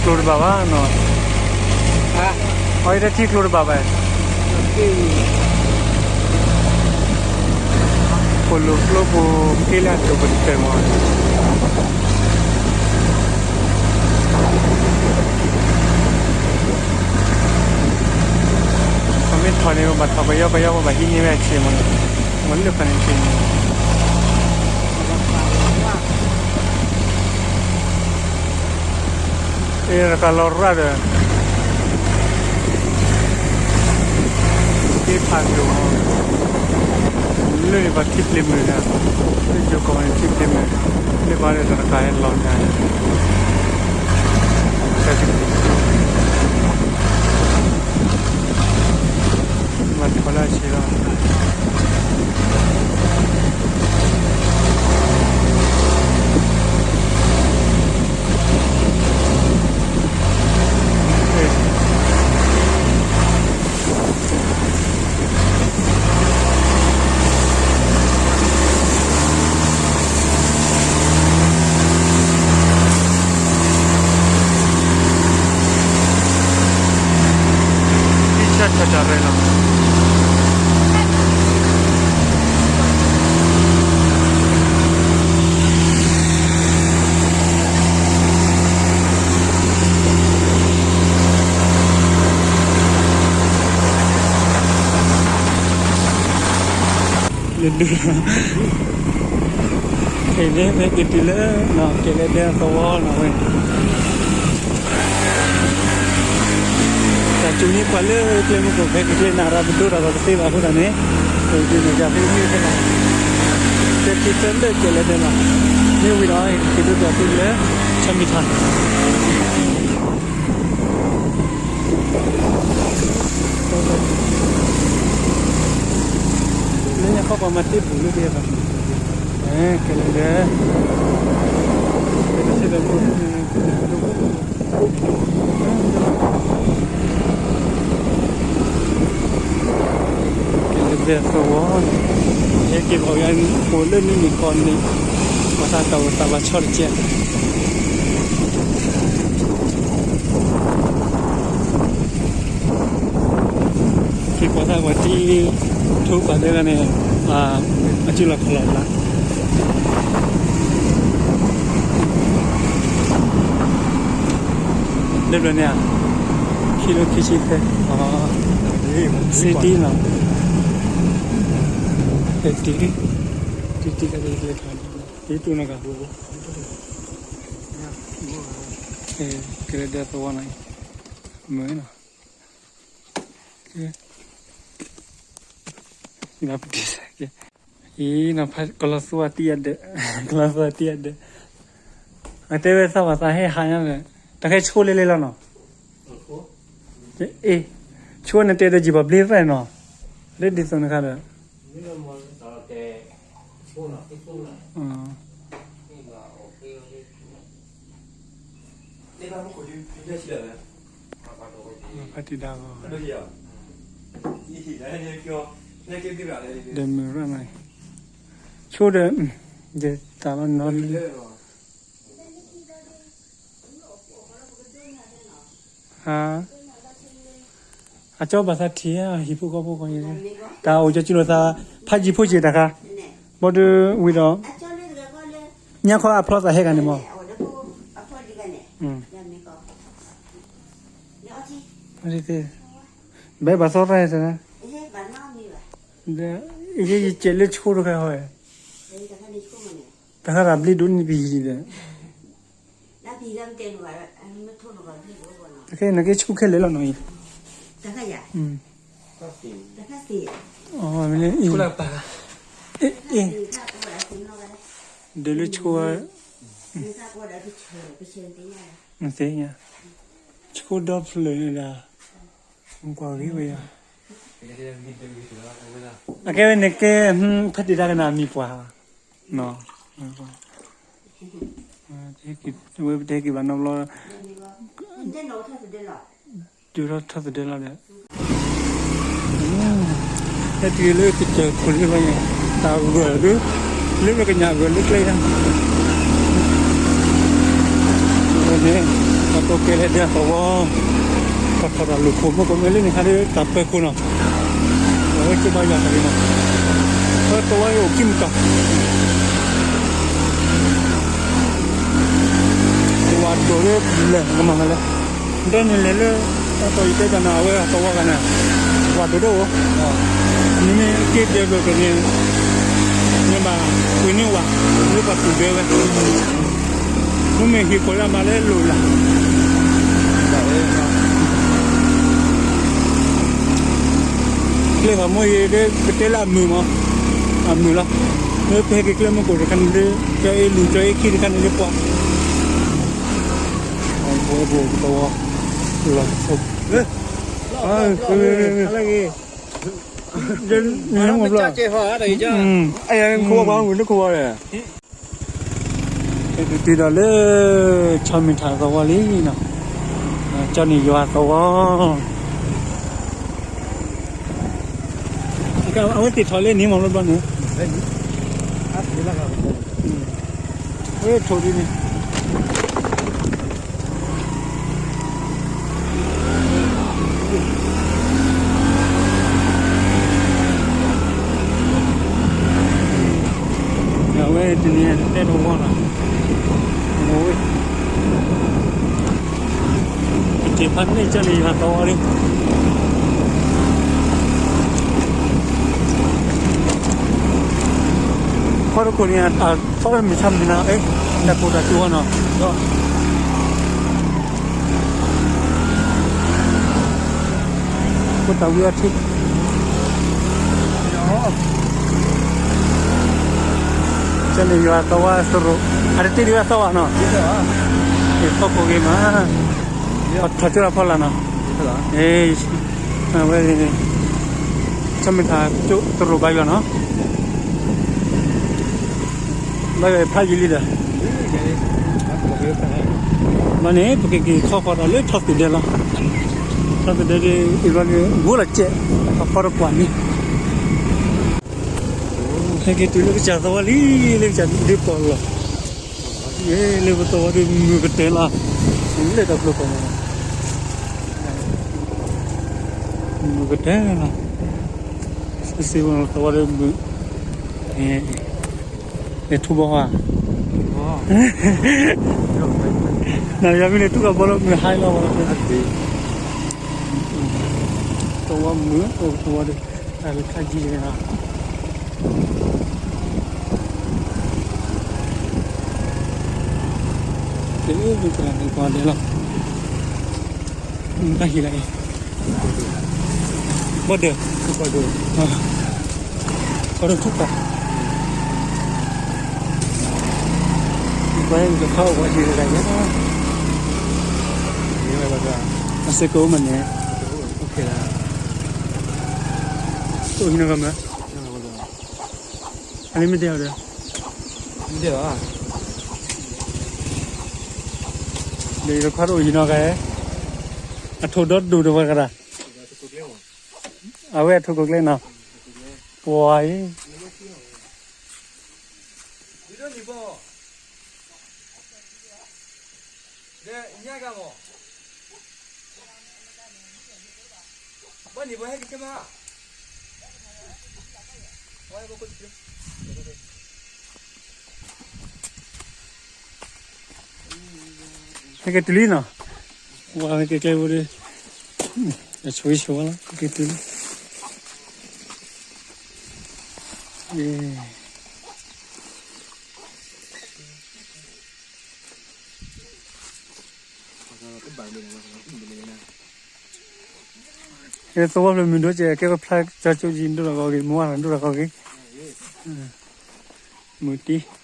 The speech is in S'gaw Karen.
ကျိတဘၣ်ဘၣ်နီၤ, အဝဲတထံၣ်ကျိတဘၣ်ဘၣ်, ပိာ်လိၤကျိပူၤက့လၢအဒိၣ်ပတဖျၢၣ်မး, ပမ့ၢ်ထီၣ်န့ၣ် ပဘၣ်ထီၣ်ကယီကယီ ပဘၣ်ဟံးန့ၢ်ဝဲအဆ့မး, မ့ၢ်လၢဖဲန့ၣ်ဆ့န့ၣ် အဲ တကးလီၤရၣ်ဒီး က့ဖးဒိၣ်, လၢန့ၣ်ပှၤထံပျ့ၤမုၢ်န့ၣ်, လၢယိၤကီၢ်န့ၣ်ထံပျ့ၤမုၢ်, လၢပှၤလၢတကးဟဲလီၤန့ၣ်, မၤထီၣ်လၢအဆံးလီၤ. လၢဒုး, ခဲအံၤန့ၣ် မ့ၢ်က့ၤတုၤလၢ ကဲၤလဲၤဒဲသဝီနီၤဝဲ, တၢ်စူၤန့ၢ်ပှၤလၢကျဲမုၢ်ခိၣ် ဖဲကကျဲနၤရၣ်ပဒိၣ်တၢ်ဂီၤတသ့ဘၣ်အဃိသတးန့ၣ်, ဒုးန့ၢ်ကၢ်ဖဲမ့ၢ်ဖဲလီၤ, တဲထံသၢလၢကဲၤလဲၤဒဲလီၤ, မ့ၢ်ဝံၤဒီး က့ၤဒိၣ်ကၢ်ဖဲလၢ ဆၢမံထါ လၢညါခီပှၤမၤတ့ၢ်ပူၤလၢကဲဘၣ်, ကဲလၢဒဲ, ကဲလၢဒဲသဝီ, ကဲလၢဒဲသဝီ, ဟဲက့ၤဘၣ်ဝဲ အိၣ်လၢနံၣ်န့ၣ်ကီၢ်န့ၣ်, ပှၤသးတၢ်အိၣ်သးဘၣ်ဆီတကဲး က့ၤပှၤသးပှၢ်တံၢ် ထိပာ်သ့ဂၤန့ၣ်, အစုလီၢ်ခီၣ်လီၢ်လၢ လၢဘျီန့ၣ်ဧါ, ခံလၢခံဆံသၢ, စ့တံလီၤ, တံၢ်, တံၢ်တံၢ်, တံၢ်တံၢ်ကလဲၤထီၣ်, တံၢ်တူၢ်နီၢ်ကၤ, ကဲလၢဒဲသဝီန့ၣ်, မုာ်နီၤ အံၤ ကလီၤသူအတံၢ်အဒၢး, ကလီၤသူအတံၢ်အဒၢး, အတဲဝဲသးပှၢ်သးဟဲဟးညါဒီး, တၢ်ခဲဆိလ့လ့လီၤနီၤ, အ့, ဆိန့ၣ်တဲဒီးယံာ်ဘၣ်ဘျ့သၣ်နီၤ, လၢဒ်သိးန့ၣ်ခါဒီး ဖါတံၢ်ဒါဂီၤ, ဒီးမုာ်ရၣ်နီၤ, ဆိဒီး, ယတၢ်လီၤနီၤလၢ ဟါ, အကၠီဘၣ်သးထံၣ် ဟံၣ်ဖိဃီဖိဃီ, တၢ်အိၣ်ကၠီကၠူလိာ်သး, ဖးယံၤဖိက့ၤတၢ်ခါ, ဘီဒုးဝံၤဒီး, ညါခီအဖျီသးဟဲဂၤန့ၣ်မး, ဘဲဘၣ်သီတၢ်ဟဲစ့ၢ်, ယဲယစဲးလၢဆိတခါဟီ, တၢ်ခါတၢ်ဘျ့ဒိၣ်န့ၣ်ပယံၤဒီး တခဲနက့ဆိခဲလၢာ်လီၤနီၤအံၤ, မ့ၢ်လၢအံၤ, ဒုးလၢဆိ, သ့, ဆိဒီဖျၢၣ်န့ၣ်ဒၣ်, ကွၢ်ဂ့ၤဝဲယၤ, အကဲဝဲန့ၣ်ကဲ, ဖဲတံၢ်ဒါကနၣ်မံၤပှၢ်, ဝဲပတဲက့ၤဘၣ်နီတဘျီ, တုၤထီၣ်ထီၣ်သဒၢလီၤဒီး, ဟဲတုၤလၢကစၢၢ်ခိၣ်လၢဘၣ်ညါ, တၢ်ဂၢၢ်ဒု, လၢမ့ၢ်ကညးဂၢၢ်လၢကျဲယါ, န့ၣ်, တိၢ်ကဲလၢဒဲအသဝီ, ပှၤထီၣ်တၢ်လိာ်ခိၣ်မ့ၢ်ကိးမ့ၢ်လၢန့ၣ်ခါဒီးတၢ်ပၢၤခိၣ်နီၤ, အဝဲက့ဘါယွၤတၢ်လံနီၤ, အသဝီအံၤအိၣ်ခံမတၤ, ဝၣ်ဒိၣ်လၢလဲၣ်ကမၤမၤလဲၣ်, ဒ်န့ၣ်လဲၣ်လၢ တၢ်တီၢ်ယတဲတၢ်န့ၣ် အဝဲအသဝီဂၤန့ၣ် ဝၣ်ဒိၣ်ဒိၣ်အိၣ်, မ့မ့ၢ်က့ဒဲးဘျီတန့ၣ် မ့ၢ်ဘၣ်ကွံာ်န့ၢ်ဝၣ် လၢပှၤကူၣ်ဒဲဝဲ, မ့မ့ၢ်ဟံၣ်ခိၣ်လၢအမၤလၢလိၣ်လၢ် ကျဲဂီၤမူအံၤဒီး ကတဲလၢအမုာ်မး, အမုာ်လီၤ, လၢပဟဲက့ၤကျဲမုၢ်ကိၣ်တခါန့ၣ်ဒီး ကၠီအ့လူၤ ကၠီအ့ခံတခါန့ၣ်ဒီးပှၤ ပဝဲပသဝီ လီၤဆိ ယမ့ၢ်မ့ၢ်ဘျီ ခိၣ်ဝါပှၤမုၣ်လၢခိၣ်ဝါဒီး တုၤဒီးလၢ ဆီမ့ၢ်ထၣ်သဝီလံနီၤ, ကၠီန့ၣ်ယွၤသဝီ, အဝဲသ့ၣ်ထီၣ်လၢန့ၣ်မ့ၢ်ဘျီဘျီန့ၣ်, အဝဲထိၣ်ဒ်န့ၣ် အဝဲတနံၤတဲတဝီလီၤ, အဝဲ ကစ့ၢ်ဖးန့ၢ်ကၠီန့ၣ်ယွၤသဝီလံ, ဖီတခိၣ်န့ၣ် အသီမုၢ်ဆါမုၢ်နၤ တၢ်ကိၢ်တၢ်စူၤအီၤနီၤ, ဖိတၢ်ဝံအီထံ ကၠီန့ၣ်ယွၤသဝီသရိာ်, အတတ့ဒံးဝဲအသီဘၣ်နီၤ, ဖီခိၣ်ဂ့ၤမး, ထီၣ်ကၠိလၢဖီလာ်နီၤ, အဝဲ ဆီမ့ၢ်ထၣ်ကၠိသရိာ်ဘါယွၤနီၤ, ဘါယွၤဖးယံာ်လံဒီး ဘၣ်န့ၣ် ပကက့ၤခီဃီၤဒီးလၢထီၣ်သ့ၣ်ဒဲလီၤ, ထီၣ်သ့ၣ်ဒဲဒ်အံၤဘျီန့ၣ် ဂိၢ်လီၤကဲး, အဖီတကွၢ်န့ၣ် ဟဲက့ၤတုၤလၢကစၢ်သဝီလံ, လၢကစၢ်ဒ်ပီၣ်လီၤ, လၢပသဝီဒီးမုာ်ကတဲလီၤ, လၢတၢ်ဖျိပီၣ်လီၤ, မုာ်ကတဲလီၤ, စံးစံးဝဲသဝီဒီးမုာ်, လဲၤထူဘီဧါ, နယၤမ့ၢ်လဲၤထူကဘီလီၤမုာ်ဟါလီၤ, သဝီမုာ် သဝီဒီး တၢ်လၢခါဆံးတဂၤ တၢ်ဟ့ၣ်လီၤအံၤ, ဘီဒၢး, ဘီဒၢးထူၣ်ပှၢ်, ပှၤကဖးအီၣ်ပှၤဟံၣ်တဂၤညါ, အစ့ကိးမးန့ၣ်, တအိၣ်ဟံးနီၤဂၤမး, အန့ၣ်မ့ၢ်တဲအီၤဒီး ဒီးယတခွါတအိၣ်ဟံးနီၤဂၤ, အထိၣ်ဒီဒူၣ်တဝဲကရၢ, အဝဲအထိၣ်ခိၣ်ကျဲနီၤ, ပှၤအံၤ ဟဲက့ၤတုၤလံနီၤ, ဝဲက့ၤကျဲဖိဒီး, အဆိဆိလီၤ ဟဲက့ၤတုၤလံ, သဝီဖျၢၣ်မုၢ်ဒိၣ်ကဲ ကဲကဖျါကၠီကၠိကံဒိၣ်တၢ်ကီက့ၤ မူဝါဒိၣ်တၢ်ကီက့ၤ, မုၢ်တံ